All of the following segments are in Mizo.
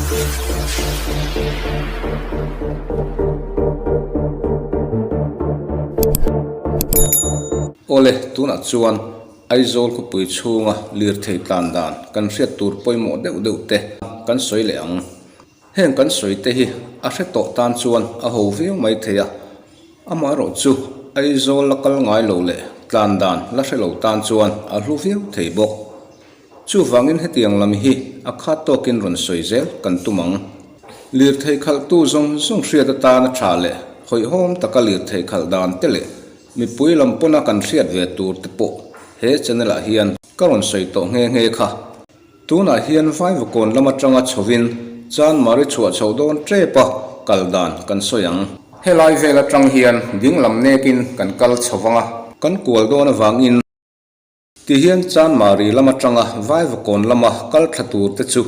Awle, tunah chuan Aizawl khawpui chhunga lirthei tlan dan kan hriat tur pawimawh deuh deuh te kan sawi leh ang. Heng kan sawi te hi a hre tawh tan chuan a ho viau mai thei a, amaherawh chu Aizawl la kal ngai lo leh tlan dan la hre lo tan chuan a hlu viau thei bawk. Chuvangin hetiang lam hi a khat tawkin rawn sawi zel kan tum ang. Lirthei khalhtu zawng zawng hriat atana tha leh hawihhawm taka lirthei khalh dan te leh mipui lam pawna kan hriat ve tur te pawh he channel ah hian ka rawn sawi tawh nghe nghe kha. Tunah hian Vaivakawn lam atanga chhovin Chanmari chhuah chhoh dawn tep a kal dan kan sawi ang. Helai vel atang hian ding lam nekin kan kal chho vang a, kan kual dawn avangin. Tihian Chanmari lam atanga Vaivakawn lama kal thla tur te chu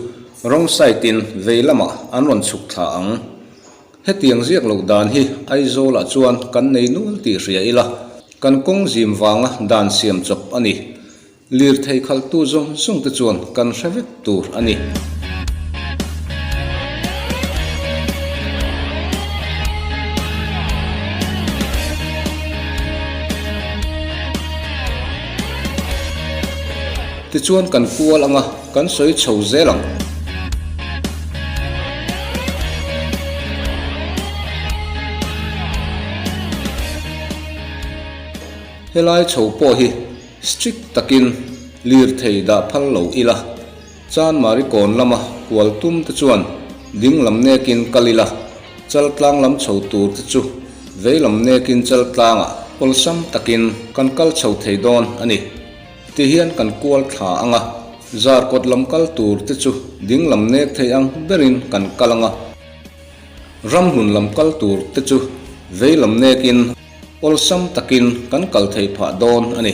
wrong side in vei lamah an rawn chhuk thla ang. Hetiang ziak loh dan hi Aizawlah chuan kan nei nual tih hria ila, kan kawng zim vanga dan siam chawp a ni. Lirthei khalhtu zawng zawng te chuan kan hre vek tur a ni. Tichuan kan kual anga kan sawi chho zel ang. Helai chho pawh hi strict takin lirthei dah phal lo ila. Chanmari kawn lama kual tum te chuan ding lam nekin kal ila, chaltlang lam chho tur te chu vei lam nekin chaltlangah awlsam takin kan kal chho thei dawn a ni. Tihian kan kual thla ang a, zarkawt lam kal tur te chu ding lam nek thei ang berin kan kal ang a, ramhlun lam kal tur te chu vei lam nekin Awlsam takin kan kal thei phah dawn a ni.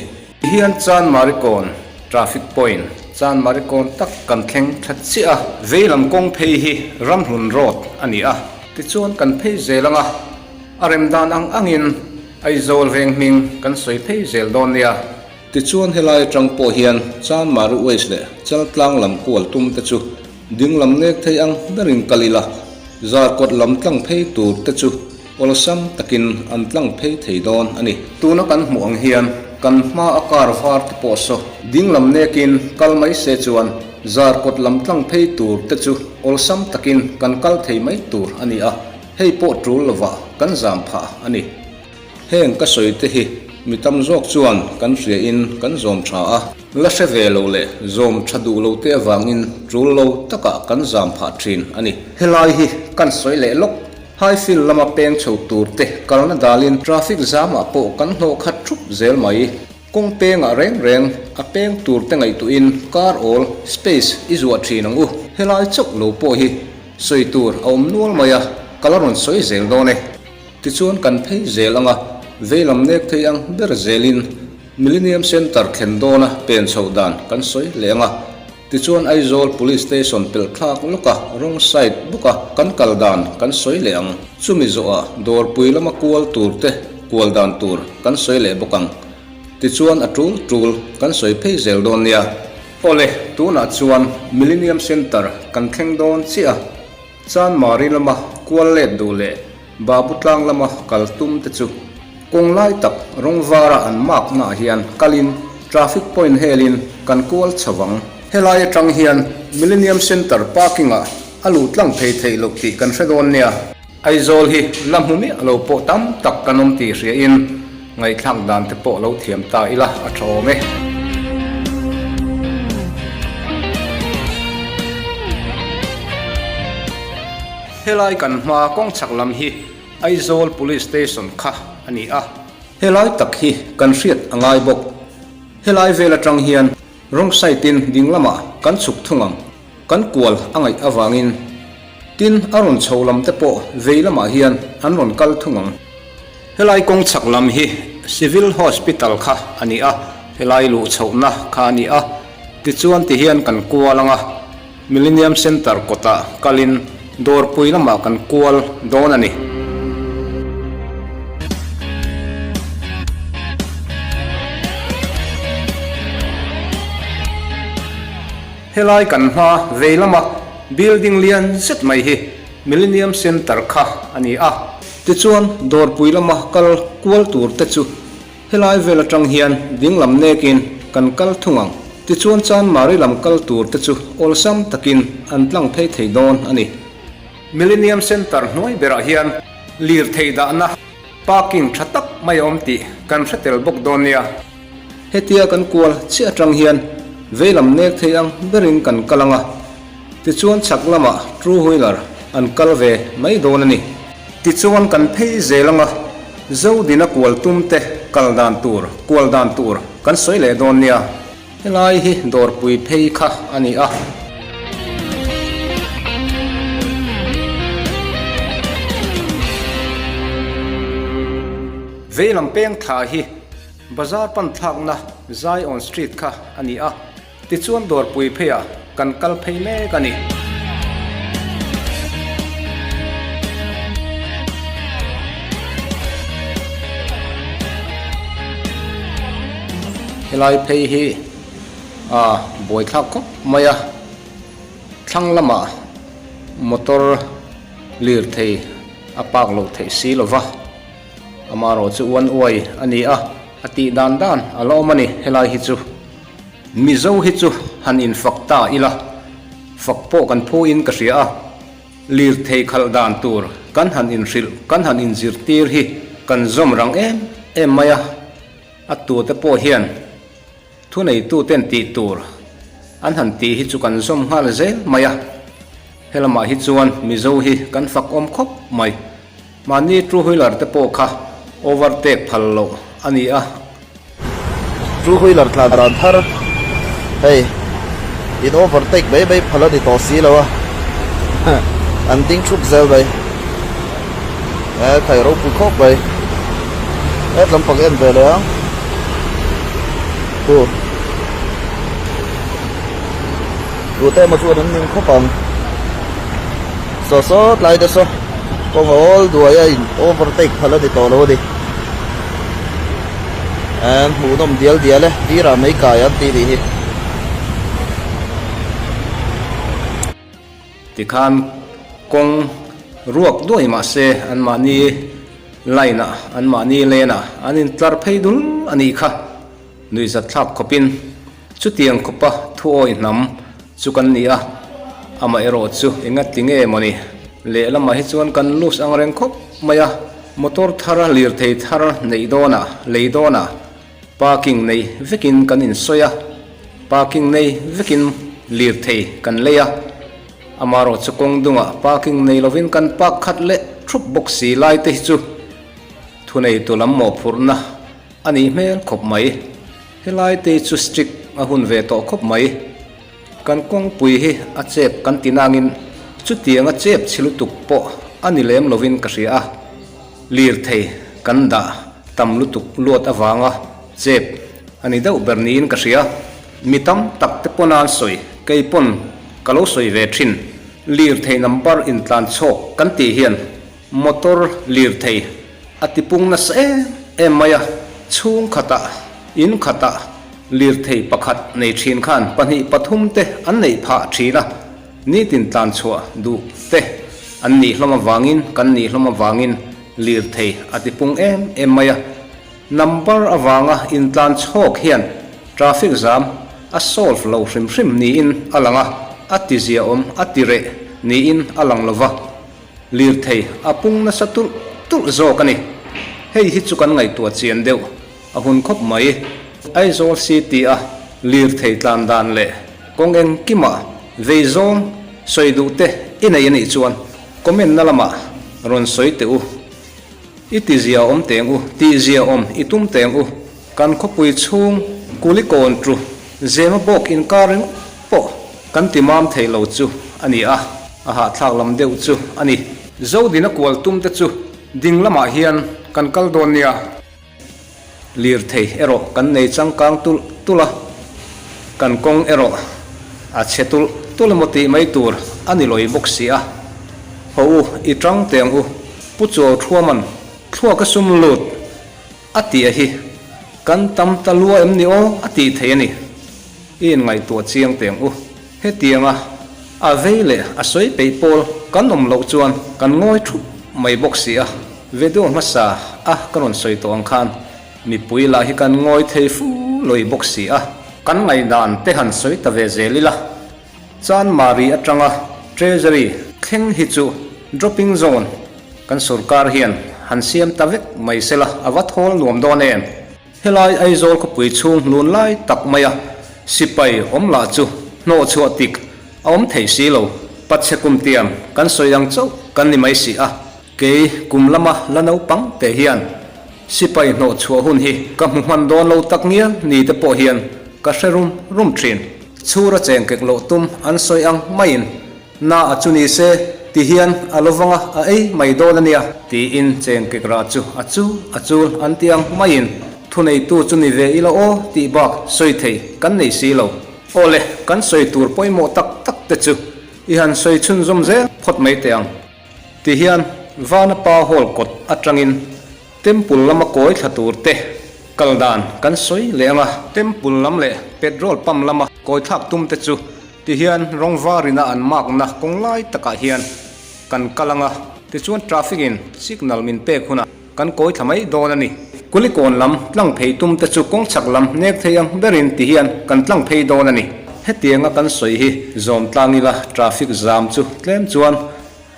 Hian Chanmari kawn traffic point Chanmari kawn tak kan thleng thla chiah a. Veilam kawng phei hi Ramhlun road a ni a. Tichuan kan phei zel ang a, a rem dan ang angin Aizawl veng hming kan sawi phei zel dawn nia. Tichuan helai atang pawh hian Chanmari Waste leh Chaltlang lam kual tum te chu ding lam nek thei ang berin kal ila, Zarkawt lam tlang phei tur te chu Awlsam takin an tlang phei thei dawn a ni. Tuna kan hmuh ang hian kan hma a car var te pawh saw ding lam nekin kal mai se chuan zarkawt lam tlang phei tur te chu awlsam takin kan kal thei mai tur a ni a, hei pawh tul lovah kan zam phah a ni. Heng ka sawi te hi mi tam zawk chuan kan hria in kan zawm tha a, la hre ve lo leh zawm tha duh lo te avangin tul lo takah kan zam phah thin a ni. Helai hi kan sawi leh lawk Highfield lama peng chho tur te kalna dalin traffic zamah pawh kan hnawh khat thup zel mai. Kawng pengah reng reng a peng tur te ngaihtuahin car awl, space, i zuah thin ang u. Helai chauh lo pawh hi sawi tur a awm nual mai a, ka la rawn sawi zel dawn e. Tichuan kan phei zel ang a, veilam nek thei ang ber zelin Millennium Centre thlen dawna pen chhoh dan kan sawi leh ang a. Tichuan Aizawl Police Station pelh thlak lawka wrong side bawka kan kal dan kan sawi leh ang. Chumi zawhah dawrpui lama kual tur te kual dan tur kan sawi leh bawk ang. Tichuan a tul tul kan sawi phei zel dawn nia. Awle, tunah chuan Millennium Centre kan thleng dawn chiah a, Chanmari lama kual let duh leh Babu tlang lama kal tum te chu kawng lai tak rawng vara an mark naah hian kalin traffic point helin kan kual chho ang. Helai atang hian Millennium Centre parking ah a luh tlang phei theih loh tih kan hre dawn nia. Aizawl hi la hmu miah lo pawh tam tak kan awm tih hria in ngaihthlak dan te pawh lo thiam ta ila a tha awm e. Helai kan hma kawng chhak lam hi Aizawl Police Station kha a ni a. Helai tak hi kan hriat a ngai bawk. Helai vel atang hian wrong side in ding lamah kan chhuk thung ang. Kan kual a ngaih avangin tin a rawn chho lam te pawh vei lamah hian an rawn kal thung ang. Helai kawng chhak lam hi Civil Hospital kha a ni a, helai luh chhohna kha a ni a. Tichuan tihian kan kual ang a. Millennium Centre kawtah kalin dawrpui lamah kan kual dawn a ni. Helai kan hma vei lama Building lian zet mai hi Millennium Centre kha a ni a. Tichuan, dawrpui lama kal kual tur te chu helai vel atang hian dinglam nekin kan kal thung ang. Tichuan Chanmari lam kal tur te chu awlsam takin an tlang phei thei dawn a ni. Millennium Centre hnuai berah hian lirthei dahna parking tha tak mai a awm tih kan hre tel bawk dawn nia. Hetia kan kual chiah atang hian veilam nek thei ang berin kan kal ang a, tichuan chhak lamah two wheeler an kal ve mai dawn a ni. Tichuan kan phei zel ang a, Zodina kual tum te kal dan tur, kual dan tur kan sawi leh dawn nia. Helai hi dawrpui phei kha a ni a. Veilam peng thla hi Bazar pan thlakna Zion Street kha a ni a, tichuan dawrpui pheiah kan kal phei mek a ni. Helai phei hi a buaithlak khawp mai a, thlang lamah motor lirthei a park loh theih si lova. Amaherawh chu uan uai a ni a, a tih dan dan a la awm a ni helai hi chu. Mizo hi chu han infak ta ila, fak pawh kan phu in ka hria a, lirthei khalh dan tur kan han inhrilh, kan han inzirtir hi kan zawm rang em em mai a, a tute pawh hian Thuneituten tih tur an han tih hi chu kan zawm nghal zel mai a, helamah hi chuan Mizo hi kan fak awm khawp mai. Mahni two wheeler te pawh kha overtake phal loh a ni a. Two wheeler tlan dan thar hei in overtake mai mai phal a ni tawh si lo a, an ding thup zel mai. He khai ropui khawp mai. He tlampang en ve leh ang. Hu. Tute emaw chuan an ning khawp ang. Saw saw tlai te saw kawng a awl duai a in overtake phal a ni tawh lo a ni. An hmuhnawm dial dial e tirah mai kai an tih nih hi. Tikhan kawng ruak duai mah se anmahni line ah, anmahni lane ah an intlar phei dul a nih kha. Nuihzat thlak khawpin chutiang khawpa thuawi hnam chu kan ni a, amaherawh chu engati nge mawni lehlamah hi chuan kan loose ang reng khawp mai a, motor thar lirthei thar neih dawnah, lei dawnah Parking nei vekin kan insawi a, parking nei vekin lirthei kan lei a, amaherawh chu kawng dungah parking nei lovin kan park khat leh thup bawk si lai te hi chu thuneitu lam mawhphurhna a nih hmel khawp mai. Helai te hi chu strict a hun ve tawh khawp mai. Kan kawngpui hi a chep kan ti nangin chutiang a chep chhi lutuk pawh a ni lem lovin ka hria a. Lirthei kan dah tam lutuk luat avanga chep a ni deuh ber niin ka hria. Mi tam tak te pawn an sawi, kei pawn ka lo sawi ve thin. Lirthei number intlan chhawk kan tih hian motor lirthei a tipung nasa em em mai a, chhung khatah, in khatah lirthei pakhat nei thin khan pahnih pathum te an neih phah thin a. Nitin tlan chhuah duh te an nih hlawm avangin kan nih hlawm avangin lirthei a ti pung em em mai a. Number avanga intlan chhawk hian traffic jam a solve lo hrim hrim niin a lang a, a ti ziaawm a ti reh niin a lang lo va, lirthei a pung nasa tulh tulh zawk a ni. Hei hi chu kan ngaihtuah chian deuh. A hun khawp mai. Aizawl City a lirthei tlan dan leh kawng engkimah vei zawng sawi duh te i nei a nih chuan comment na lamah rawn sawi teh u. I ti zia awm teng u, tih zia awm i tum teng u. Kan khawpui chhung Kulikawn tu Zema bawk inkar ringawt pawh kan ti mam thei lo chu a ni a, a hahthlak lam deuh chu a ni. Zodina kual tum te chu ding lamah hian kan kal dawn nia. Lirthei erawh kan nei changkang tulh tulh a, kan kawng erawh a chhe tulh tulh emaw tih mai tur a ni lawi bawk si a. Haw u, i tang teh ang u, Pu Chuau Thuaman thluak a sum lut a tih a hi kan tam ta lua em ni aw a tih thei a ni. I inngaihtuah chiang teh ang u, hetianga. A vei leh a sawi peih pawl kan awm loh chuan kan ngawi thup mai bawk si a, video hmasa a ka rawn sawi tawh ang khan mipui lah hi kan ngawi thei fu lawih bawk si a. Kan ngaihdan te han sawi ta ve zel ila, Chanmari atanga Treasury thleng hi chu dropping zone kan sorkar hian han siam ta vek mai sela a va thawl nuam dawn em? Helai Aizawl khawpui chhung hlun lai tak maia sipai awm lah chu hnawh chhuah tik a awm thei si lo. Pachhe kum tiam kan sawi ang chauh kan ni mai si a, kei kum lama la naupang teh hian sipai hnawh chhuah hun hi ka hmu hman dawn lo tak ngial ni te pawh hian ka hre rum rum thin. Chhura cheng kek loh tum an sawi ang maiin Na a chu ni se, ti hian a lo vang a, a ei mai dawn a nia. Tiin cheng kek rah chu a chul a chul an ti ang maiin thuneitu chu ni ve ila aw tih bak sawi thei kan nei si lo. Aw le, kan sawi tur pawimawh tak tak te chu i han sawi chhunzawm zel phawt mai teh ang. Ti hian Vana Pa Hall kawt atangin Temple lama kawi thla tur te kal dan kan sawi leh ang a. Temple lam leh petrol pump lama kawi thlak tum te chu ti hian rawng varina an makna kawng lai takah hian kan kal ang a, tichuan traffic in signal min pek hunah kan kawi thla mai dawn a ni. Kulikawn lam tlang phei tum te chu kawng chhak lam nek thei ang berin ti hian kan tlang phei dawn a ni. Hetianga kan sawi hi zawm tlang ila traffic zam chu tlem chuan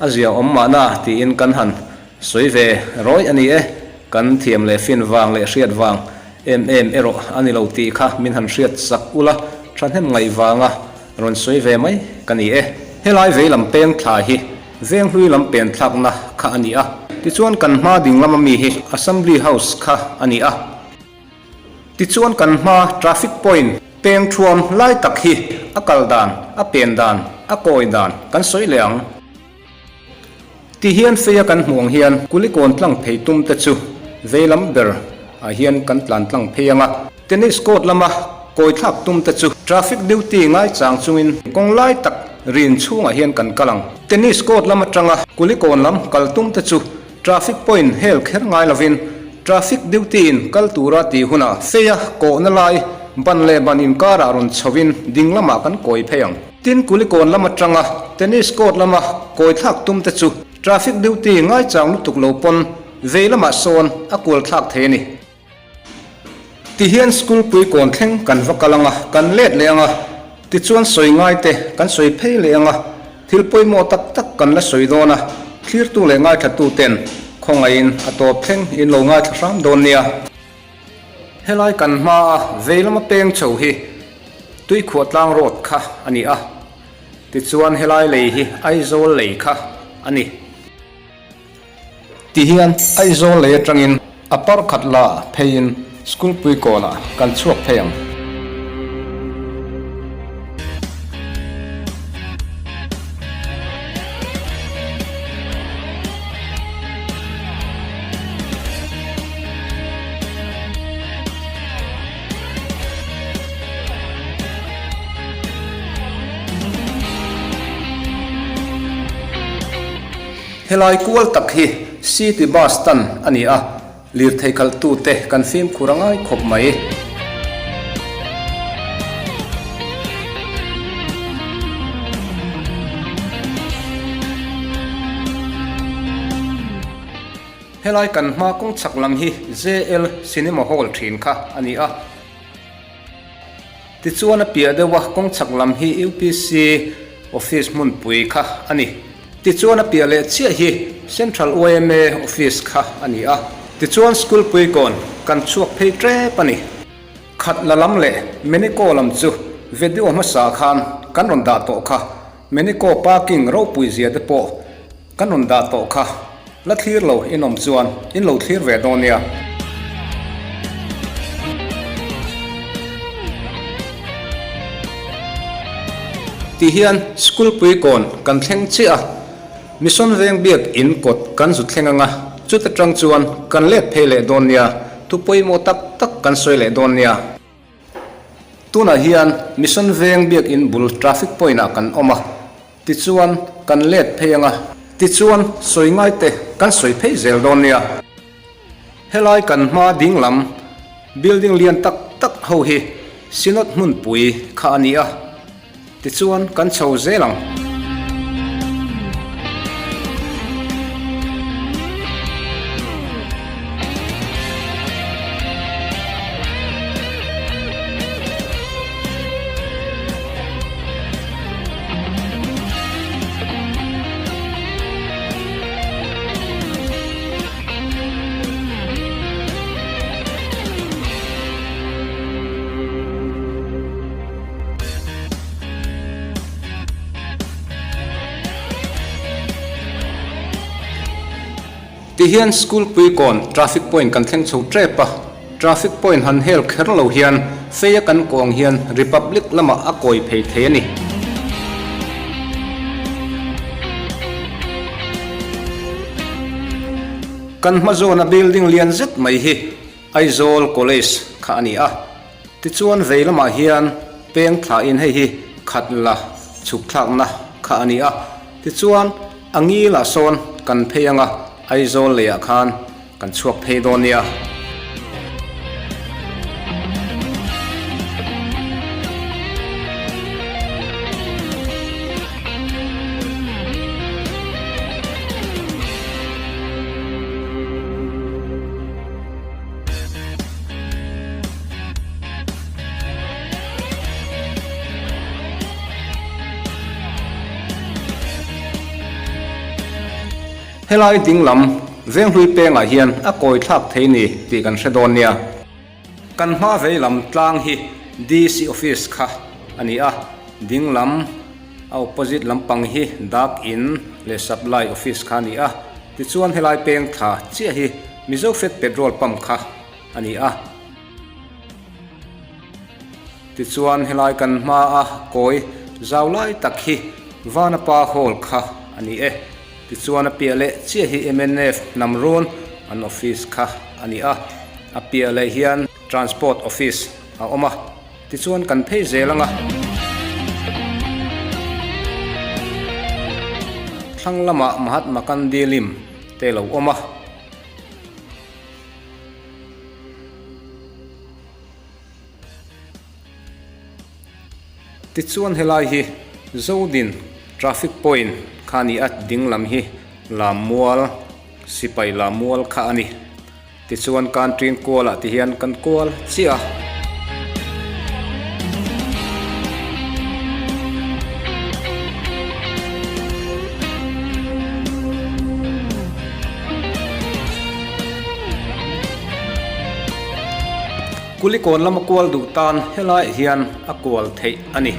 A zia awm mahna tiin kan han sawi ve rawih a ni e, kan thiam leh fin vang leh hriat vang em em erawh a ni lo tih kha min han hriat sak ula, thahnem ngaih vanga rawn sawi ve mai ka ni e. Helai vei lam peng thla hi Venghlui lam pen thlakna kha a ni a, tichuan kan hma ding lama mi hi Assembly House kha a ni a. Tichuan kan hma traffic point peng thuam lai tak hi a kal dan, a pen dan, a kawi dan kan sawi leh ang. Ti hian feia kan hmuh ang hian Kulikawn tlang phei tum te chu vei lam ber ah hian kan tlan tlang phei ang a. Tennis court lama kawi thlak tum te chu traffic duty ngaichang chungin kawng lai tak rin chhungah hian kan kal ang. Tennis court lam atanga Kulikawn lam kal tum te chu Traffic point hel kher ngai lovin traffic duty in kal tura tih hunah feia kawhna lai ban leh ban inkarah rawn chhovin ding lamah kan kawi phei ang. Tin, Kulikawn lam atanga tennis court lama kawi thlak tum te chu traffic duty ngaichang lutuk lo pawn vei lamah sawn a kual thlak thei a ni. Tihian school pui kawn thleng kan va kal ang a, kan let leh ang a, tichuan sawi ngai te kan sawi phei leh ang a, thil pawimawh tak tak kan la sawi dawn a, thlirtu leh ngaithlatu ten khawngaihin a tawp thleng in lo ngaithla hram dawn nia. Helai kan hma a vei lama peng chho hi Tuikhuah tlang road kha a ni a, tichuan helai lei hi Aizawl lei kha a ni. Ti hian Aizawl lei atangin a par khat la pheiin school pui kawnah kan chhuak phei ang. Helai kual tak hi City Bus stand a ni a, lirthei khalhtute kan fimkhur a ngai khawp mai. Helai kan hma kawng chhak lam hi JL Cinema Hall thin kha a ni a. Tichuan a piah deuh a kawng chhak lam hi UPC office hmunpui kha a ni. Tichuan a piah leh chiah hi Central yma office kha a ni a. Tichuan school puikawn kan chhuak phei tep a ni. Khat la lam leh Menico lam chu video hmasa khan kan rawn dah tawh kha. Menico parking ropui zia te pawh Kan rawn dah tawh kha la thlir lo in awm chuan in lo thlir ve dawn nia. Ti hian school pui kawn kan thleng chiah a, Mission veng biak in kawt kan zu thleng anga chuta tang chuan kan let phei leh dawn nia, thu pawimawh tak tak kan sawi leh dawn nia. Tunah hian Mission veng biak in bul traffic point ah kan awm a. Tichuan, kan let phei ang a, tichuan sawi ngai te kan sawi phei zel dawn nia. Helai kan hma ding lam building lian tak tak ho hi Synod hmunpui kha a ni a, tichuan kan chho zel ang. Tihian School Puikawn traffic point kan thleng chho tep a, traffic point han hel kher lo hian feia kan kawng hian Republic lamah a kawi phei thei a ni. Kan hma zawna building lian zet mai hi Aizawl College kha a ni a, tichuan vei lamah hian peng thlain hei hi khat la chhuk thlakna kha a ni a, tichuan a ngilah sawn kan phei anga Aizawl leiah khan kan chhuak phei dawn nia. Helai dinglam Venghlui pengah hian a kawi thlak thei ni tih kan hre dawn nia. Kan hma vei lam tlang hi DC office kha a ni a, dinglam a opposite lampang hi Dak In leh Supply office kha a ni a, tichuan helai peng thla chiah hi Mizofed petrol pump kha a ni a. Tichuan helai kan hma a kawi zau lai tak hi Vanapa Hall kha a ni e. Tichuan a piah leh chiah hi mnf hnam run an office kha a ni a, a piah leh hian Transport office a awm a, tichuan kan phei zel ang a. Thlang lamah Mahatma Gandhi lim te lo awm a. Tichuan helai hi Zodin traffic point kha a ni a, ding lam hi Lammual, Sipai Lammual kha a ni. Tichuan Kantrin kualah ti hian kan kual chiah a. Kulikawn lama kual duh tan helaiah hian a kual theih a ni.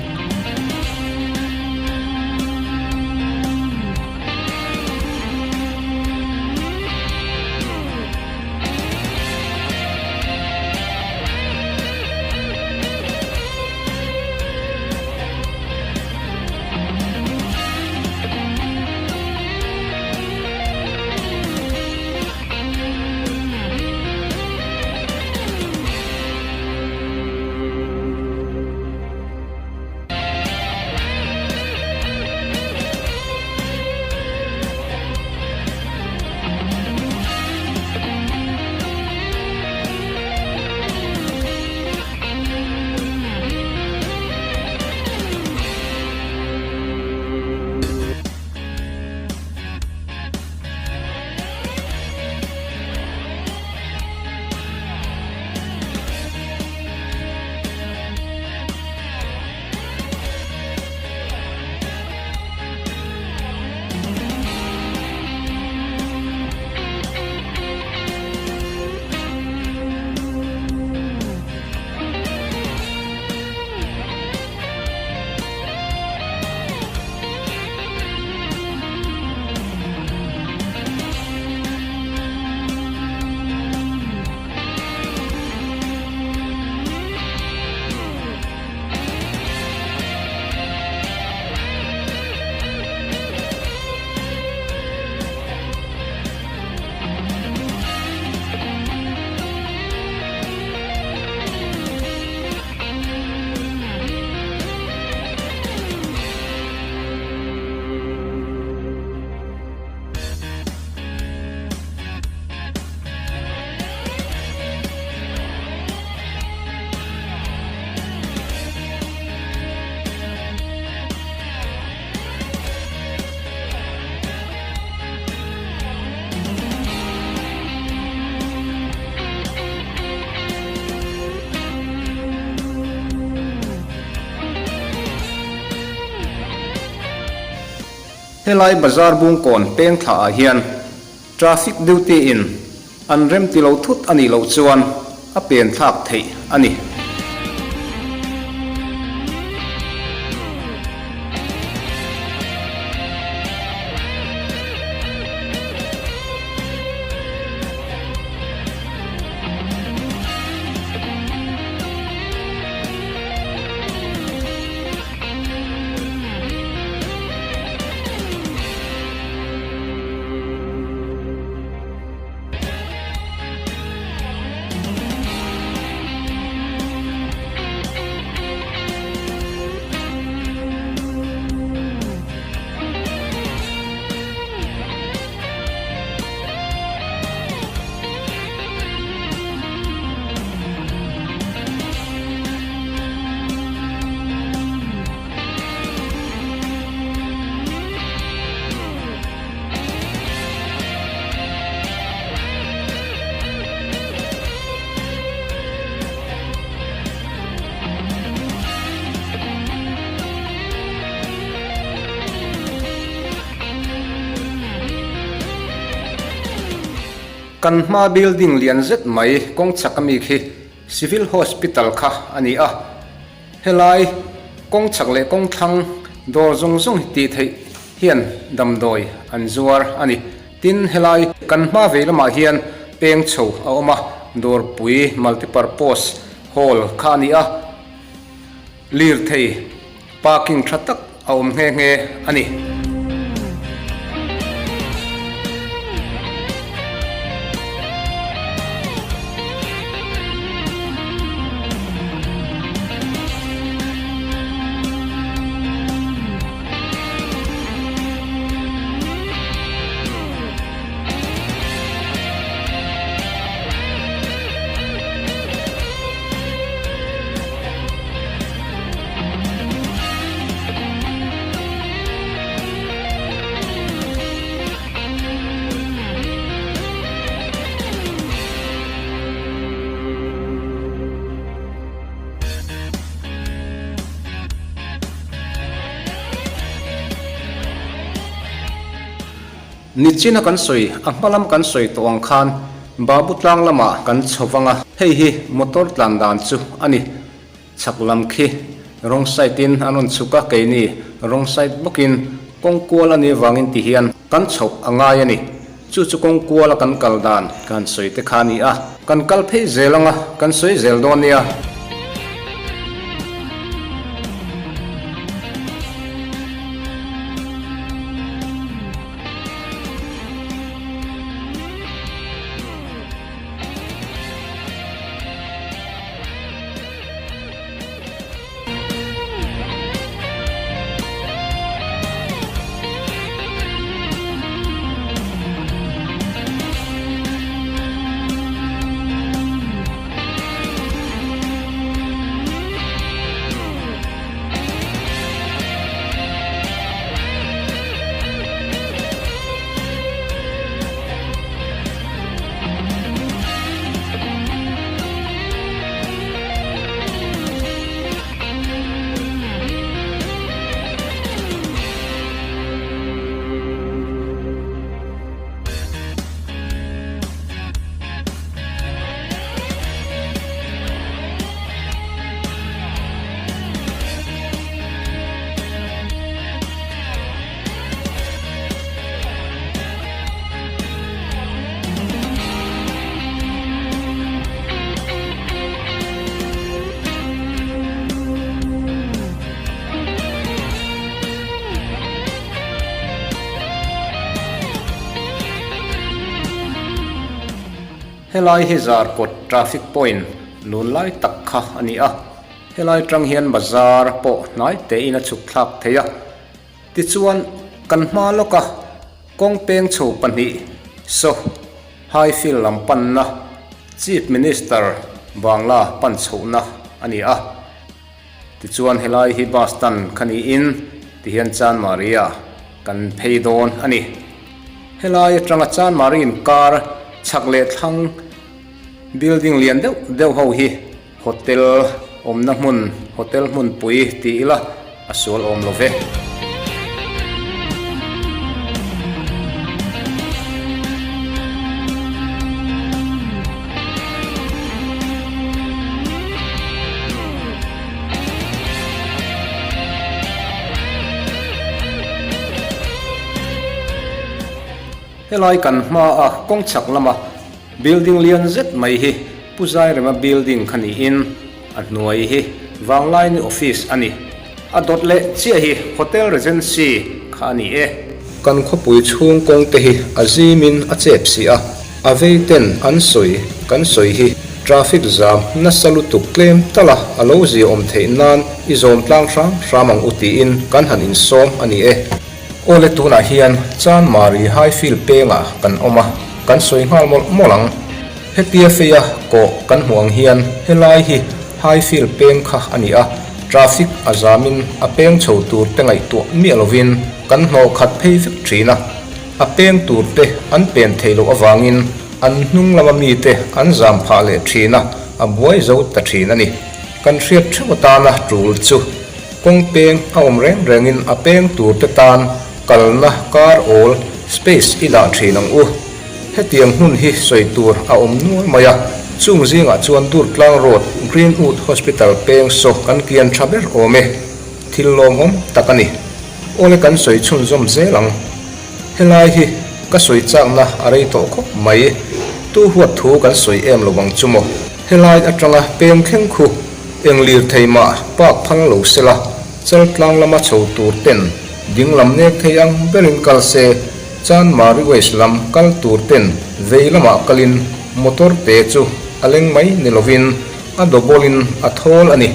Helai bazar bungkawn peng thla ah hian traffic duty in an rem ti lo thut a nih loh chuan a pen thlak theih a ni. Kan hma building lian zet mai kawng chhak ami khi Civil Hospital kha a ni a, helai kawng chhak leh kawng thlang dawr zawng zawng hi tih theih hian damdawi an zuar a ni. Tin, helai kan hma vei lamah hian peng chho a awm a, dawrpui multipurpose hall kha a ni a, lirthei parking tha tak a awm nghe nghe a ni. Nichina kan sawi, a hma lam kan sawi tawh ang khan Babu tlang lamah kan chho vang a, hei hi motor tlan dan chu a ni. Chhak lam khi wrong side in an rawn chhuk a, keini wrong side bawkin kawng kual a nih avangin ti hian kan chhoh a ngai a ni. Chu chu kawng kual a kan kal dan kan sawi te kha a ni a, kan kal phei zel ang a, kan sawi zel dawn nia. Helai hi Zarkawt traffic point lun lai tak kha a ni a, helai tang hian bazar pawh hnai tein a chhuk thlak thei a. Tichuan, kan hma lawka kawng peng chho pahnih saw Highfield lam panna Chief Minister Bangla pan chhohna a ni a. Tichuan helai hi bus stand kha niin tihian Chanmari-ah kan phei dawn a ni. Helai atanga Chanmari inkar chhak leh thlang building lian deuh deuh ho hi Hotel awmna hmun, hotel hmunpui ti ila a sual awm lo ve. Helai kan hmaa kawng chhak lama Building lian zet mai hi Pu Zairema building kha niin a hnuai hi Vanglaini office a ni. A dawt leh chiah hi Hotel Regency kha a ni e. Kan khawpui chhung kawng te hi a zimin a chep si a, a vei ten an sawi kan sawi hi traffic zam nasa lutuk tlem tala a lo zia awm theih nan i zawm tlang hram hram ang u tiin kan han insawm a ni e. Awle tunah hian Chanmari Highfield pengah kan awm a, kan sawi nghal mawlh mawlh ang. Hetia feia kawh kan hmuh ang hian helai hi Highfield peng kha a ni a, traffic a zamin a peng chho tur te ngaihtuah miah lovin kan hnawh khat phei vek thin a, a peng tur te an pen theih loh avangin an hnung lama mite an zam phah leh thin a, a buai zo ta thin a ni. Kan hriat theuh atana tul chu. Kawng peng a awm reng rengin a peng tur te tan kalna kar awl, space, i dah thin ang u. Hetiang hmun hi sawi tur a awm nual mai a, chung zingah chuan Durtlang Road, Greenwood Hospital peng saw kan kian tha ber awm e. Thil lawmawm tak a ni. Awle kan sawi chhunzawm zel ang. Helai hi ka sawi chakna a rei tawh khawp mai. Tu huat thu kan sawi em lo ang chu maw. Helai atanga peng thleng khu eng lirthei mah park phal lo sela, Chaltlang lama chho tur ten ding lam nek thei ang berin kal se, Chanmari West lam kal tur ten vei lamah kalin motor te chu a leng mai ni lovin a dawbawlin a thawl a ni.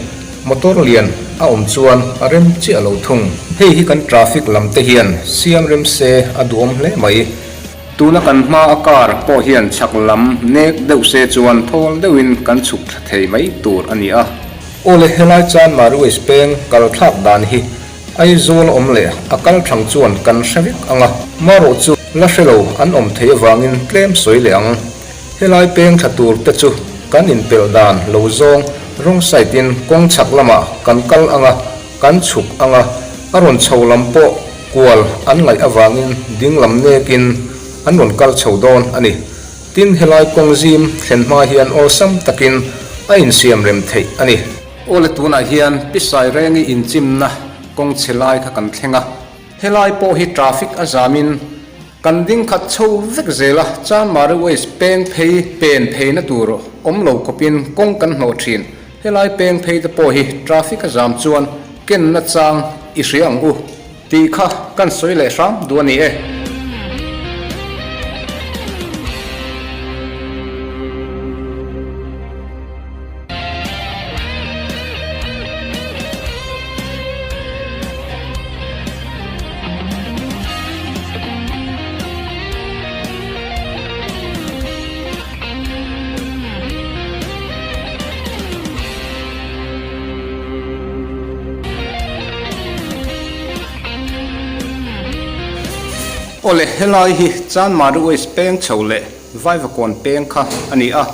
Motor lian a awm chuan a rem chiah lo thung. Hei hi kan traffic lam te hian siam rem se a duhawm hle mai. Tuna kan hma a car pawh hian chhak lam nek deuh se chuan thawl deuhin kan chhuk thla thei mai tur a ni a. Awle helai Chanmari West peng kal thlak dan hi Aizawl a awm leh a kal thang chuan kan hre vek ang a, marawh chu la hre lo an awm thei avangin tlem sawi leh ang. Helai peng thla tur te chu kan inpelh dan lo zawng wrong side in kawng chhak lamah kan kal ang a, kan chhuk ang a, a rawn chho lam pawh kual an ngaih avangin ding lam nekin an rawn kal chho dawn a ni. Tin, helai kawng zim thlen hma hian awlsam takin a insiam rem theih a ni. Awle tunah hian Pi Sairengi inchimna kawng chhe lai kha kan thleng a. Helai pawh hi traffic a zamin kan ding khat chho vek zel a, Chanmari Waste peng phei pen pheina tur awm lo khawpin kawng kan hnawh thin. Helai peng phei te pawh hi traffic a zam chuan kenna chang i hria ang u tih kha kan sawi leh hram duh a ni e. Awle, helai hi Chanmari West peng chho leh Vaivakawn peng kha a ni a,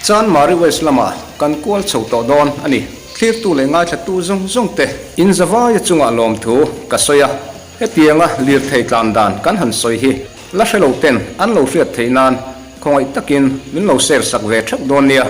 Chanmari West lamah kan kual chho tawh dawn a ni. Thlirtu leh ngaithlatu zawng zawng te in zavaia chungah lawmthu ka sawi a, hetianga lirthei tlan dan kan han sawi hi la hre lo ten an lo hriat theih nan khawngaih takin min lo share sak ve theuh dawn nia.